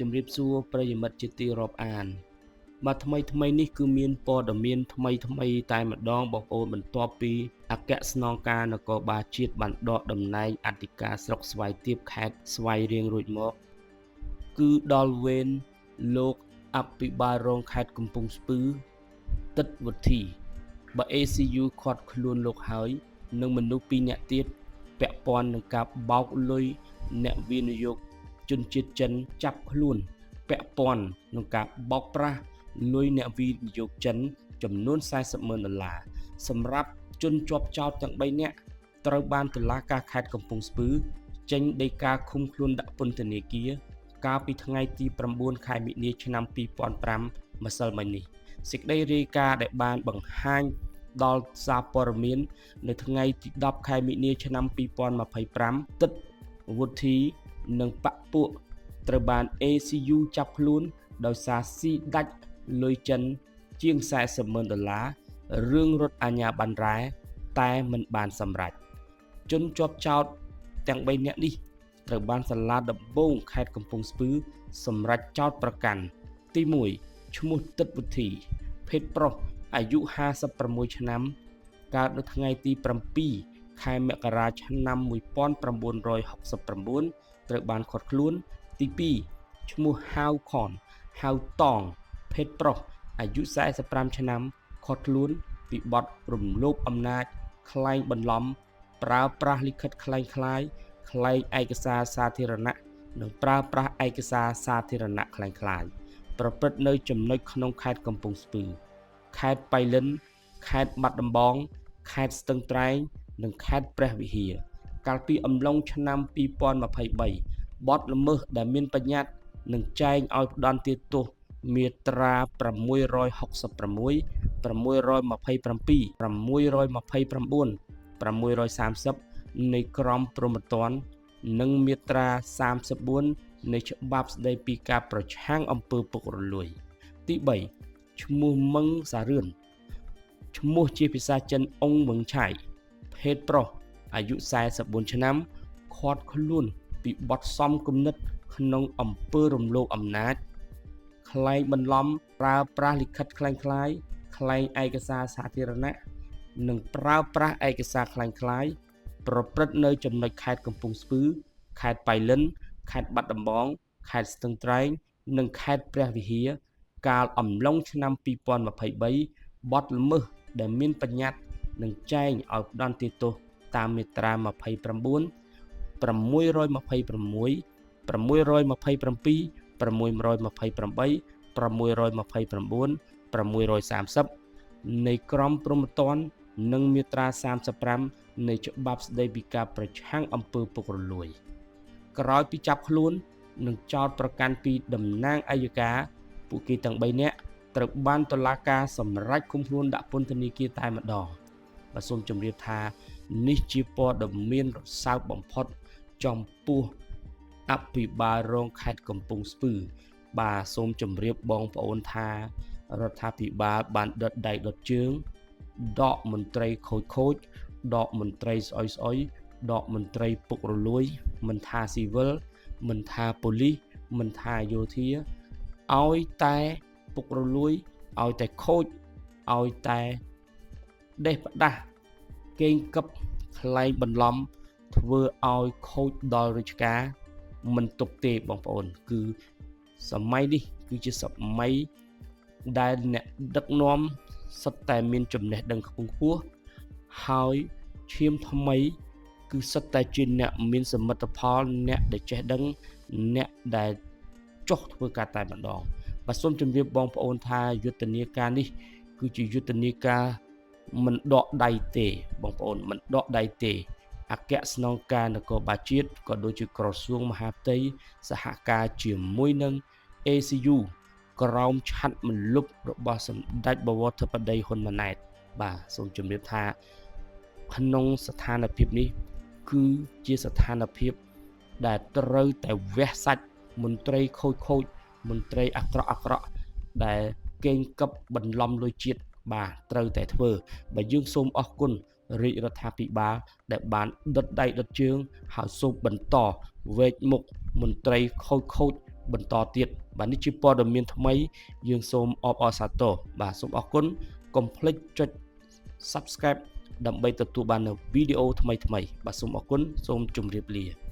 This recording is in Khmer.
ជំរាបសួរប្រិយមិត្តជាទីរាប់អានបាទថ្មីថ្មីនេះគឺមានព័ត៌មានថ្មីថ្មីតែម្ដងបងប្អូនបន្ទាប់ពីអគ្គស្នងការនគរបាលជាតិបានដកតំណែងអធិការស្រុកស្វាយទាបខេត្តស្វាយរៀងរួចមកគឺដល់វេនលោកអភិបាលរងខេត្តកំពង់ស្ពឺទិត្យវុធីបើ ACU ឃាត់ខ្លួនលោកហើយនិងមនុស្ស2នាក់ទៀតពាក់ព័ន្ធនឹងការបោកលុយអ្នកវិនិយោគជនជាតិចិនចាប់ខ្លួនពាក់ព័ន្ធនឹងការបោកប្រាស់លុយអ្នកវិនិយោគចិនចំនួន40ម៉ឺនដុល្លារសម្រាប់ជនជាប់ចោទទាំង3នាក់ត្រូវបានតុលាការខេត្តកំពង់ស្ពឺចេញដីកាឃុំខ្លួនដាក់ពន្ធនាគារកាលពីថ្ងៃទី9ខែមិនិនាឆ្នាំ2005ម្សិលមិញនេះសេចក្តីរាយការណ៍ដែលបានបង្ហាញដល់សារព័ត៌មាននៅថ្ងៃទី10ខែមិនិនាឆ្នាំ2025ទិត្យវុធីនិងបពពួកត្រូវបាន ACU ចាប់ខ្លួនដោយសារស៊ីដាច់លុយចិនជាង40ម៉ឺនដុល្លាររឿងរត់អាជ្ញាប័ណ្ណរ៉ែតែមិនបានសម្រេចជនជាប់ចោតទាំង3នាក់នេះត្រូវបានសាលាដំបងខេត្តកំពង់ស្ពឺសម្រេចចោទប្រកាន់ទី1ឈ្មោះទិត្យវុធីភេទប្រុសអាយុ56ឆ្នាំកើតនៅថ្ងៃទី7ខែមករាឆ្នាំ1969ត្រូវបានឃាត់ខ្លួនទី2ឈ្មោះហាវខនហៅតងភេទប្រុសអាយុ45ឆ្នាំឃាត់ខ្លួនពីបទរំលោភអំណាចក្លែងបន្លំប្រើប្រាស់លិខិតក្លែងក្លាយក្លែងឯកសារសាធារណៈនិងប្រើប្រាស់ឯកសារសាធារណៈក្លែងក្លាយប្រព្រឹត្តនៅចំណុចក្នុងខេត្តកំពង់ស្ពឺខេត្តបៃលិនខេត្តបាត់ដំបងខេត្តស្ទឹងត្រែងនិងខេត្តព្រះវិហារកាលពីអំឡុងឆ្នាំ2023បទល្មើសដែលមានបញ្ញត្តិនឹងចែងឲ្យផ្ដន្ទាទោសមាត្រា666 627 629 630នៃក្រមព្រហ្មទណ្ឌនិងមាត្រា34នៃច្បាប់ស្តីពីការប្រឆាំងអំពើពុករលួយទី3ឈ្មោះមឹងសារឿនឈ្មោះជាភាសាចិនអ៊ុងមឹងឆៃភេទប្រុសអាយុ44ឆ្នាំឃាត់ខ្លួនពីបទសមគំនិតក្នុងអំពើរំលោភអំណាចក្លែងបន្លំប្រើប្រាស់លិខិតក្លែងក្លាយក្លែងឯកសារសាធារណៈនិងប្រើប្រាស់ឯកសារក្លែងក្លាយប្រព្រឹត្តនៅចំណុចខេត្តកំពង់ស្ពឺខេត្តបៃលិនខេត្តបាត់ដំបងខេត្តស្ទឹងត្រែងនិងខេត្តព្រះវិហារកាលអំឡុងឆ្នាំ2023បទល្មើសដែលមានបញ្ញត្តិនឹងចែងឲ្យផ្ដន្ទាទោសតាមមាត្រា29 626 627 628 629 630នៃក្រមព្រហ្មទណ្ឌនិងមាត្រា35នៃច្បាប់ស្តីពីការប្រឆាំងអំពើពុករលួយក្រោយពីចាប់ខ្លួននិងចោទប្រកាន់ពីតំណាងអយ្យការពួកគេទាំង3នាក់ត្រូវបានតុលាការសម្រេចឃុំខ្លួនដាក់ពន្ធនាគារតែម្ដងបាទសូមជម្រាបថានេះជាព័ត៌មានរសើបបំផុតចំពោះអភិបាលរងខេត្តកំពង់ស្ពឺបាទសូមជម្រាបបងប្អូនថារដ្ឋាភិបាលបានដុតដៃដុតជើងដកមន្ត្រីខូចៗដកមន្ត្រីស្អុយស្អុយដកមន្ត្រីពុករលួយមិនថាស៊ីវិលមិនថាប៉ូលីសមិនថាយោធាឲ្យតែពុករលួយឲ្យតែខូចឲ្យតែដេសផ្ដាស់កេងកឹបក្លែងបន្លំធ្វើឲ្យខូចដល់រាជការមិនទុកទេបងប្អូនគឺសម័យនេះគឺជាសម័យដែលអ្នកដឹកនាំសុទ្ធតែមានចំណេះដឹងខ្ពង់ខ្ពស់ហើយឈាមថ្មីគឺសុទ្ធតែជាអ្នកមានសមិទ្ធផលអ្នកដែលចេះដឹងអ្នកដែលចុះធ្វើការតែម្ដងបាទសូមជម្រាបបងប្អូនថាយុទ្ធនាការនេះគឺជាយុទ្ធនាការមិនដកដៃទេបងប្អូនមិនដកដៃទេអគ្គស្នងការនគរបាលជាតិក៏ដូចជាក្រសួងមហាផ្ទៃសហការជាមួយនឹង ACU ក្រោមឆ័ត្រមលុបរបស់សម្ដេចបវរធិបតីហ៊ុនម៉ាណែតបាទសូមជម្រាបថាក្នុងស្ថានភាពនេះគឺជាស្ថានភាពដែលត្រូវតែវះសាច់មន្ត្រីខូចៗមន្ត្រីអាក្រក់អាក្រក់ដែលកេងកឹបបន្លំលុយជាតិបាទត្រូវតែធ្វើបើយើងសូមអរគុណរាជរដ្ឋាភិបាលដែលបានដុតដៃដុតជើងហើយសូមបន្តវែកមុខមន្ត្រីខូចៗ បន្តទៀតបាទនេះជាព័ត៌មានថ្មីយើងសូមអបអរសាទរបាទសូមអរគុណកុំភ្លេចចុច Subscribe ដើម្បីទទួលបាននូវវីដេអូថ្មីៗបាទសូមអរគុណសូមជម្រាបលា។